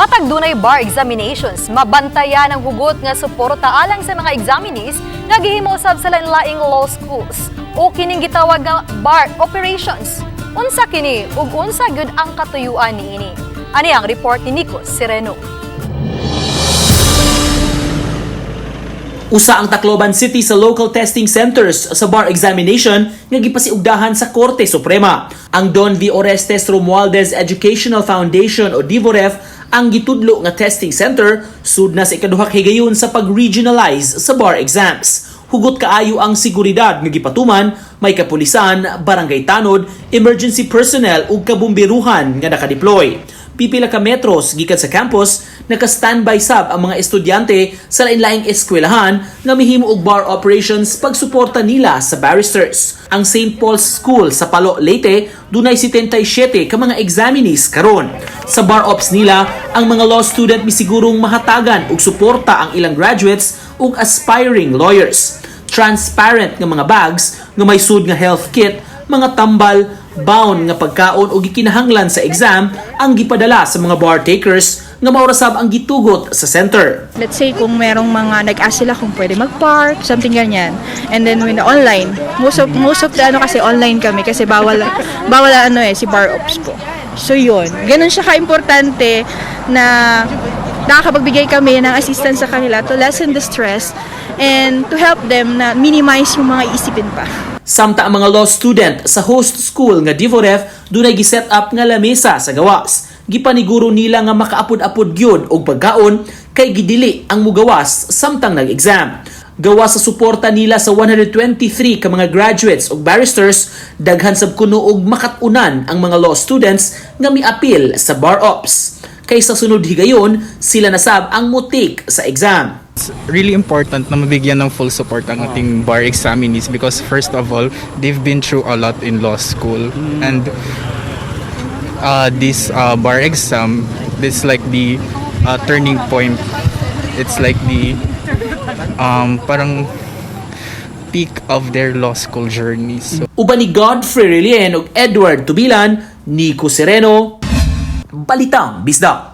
Matag dunay bar examinations, mabantayan ang hugot nga suporta alang sa mga examinees nga gihimo usab sa lain-laing law schools o kining gitawag nga bar operations. Unsa kini ug unsa gyud ang katuyuan niini? Ani ang report ni Nico Sereno. Usa ang Tacloban City sa local testing centers sa bar examination nga gipasiugdahan sa Korte Suprema. Ang Don V. Orestes Romualdez Educational Foundation o DIVOREF ang gitudlo nga testing center sud na sa ikaduha ka higayon sa pag-regionalize sa bar exams. Hugot kaayo ang seguridad nga gipatuman, may kapulisan, barangay tanod, emergency personnel ug kabumbiruhan nga nakadeploy. Pipila ka metros gikan sa campus, naka-standby sab ang mga estudyante sa lain-laing eskwelahan nga mihimo og bar operations pagsuporta nila sa barristers. Ang St. Paul's School sa Palo, Leyte, dunay 77 ka mga examinees karon. Sa bar ops nila, ang mga law student misigurong mahatagan og suporta ang ilang graduates ug aspiring lawyers. Transparent nga mga bags nga may sud nga health kit, mga tambal, bound nga pagkaon o gikinahanglan sa exam ang gipadala sa mga bar takers nga mao ra sab ang gitugot sa center. Let's say kung merong mga nag-ask sila kung pwede mag-park, something ganyan. And then when the online, most of the ano kasi, online kami kasi bawal bawal ano eh si bar ops po. So yun, ganun siya ka-importante na nakakapagbigay kami ng assistance sa kanila to lessen the stress and to help them na minimize yung mga iisipin pa. Samta ang mga law student sa host school nga Divoref, dunay giset up nga lamesa sa gawas. Gipaniguro nila nga makaapod-apod gyud og pagkaon kay gidili ang mugawas samtang nag-exam. Gawas sa suporta nila sa 123 ka mga graduates ug barristers, daghan sab kuno og makat-unan ang mga law students nga miapil sa bar ops. Kay sa sunod higayon, sila na sab ang mo-take sa exam. It's really important na mabigyan ng full support ang ating bar examinees because, first of all, they've been through a lot in law school and this bar exam, this like the turning point. It's like the parang peak of their law school journey. So Uban ni Godfrey Relien ug Edward Tubilan, Nico Sereno, Balitang Bisdak.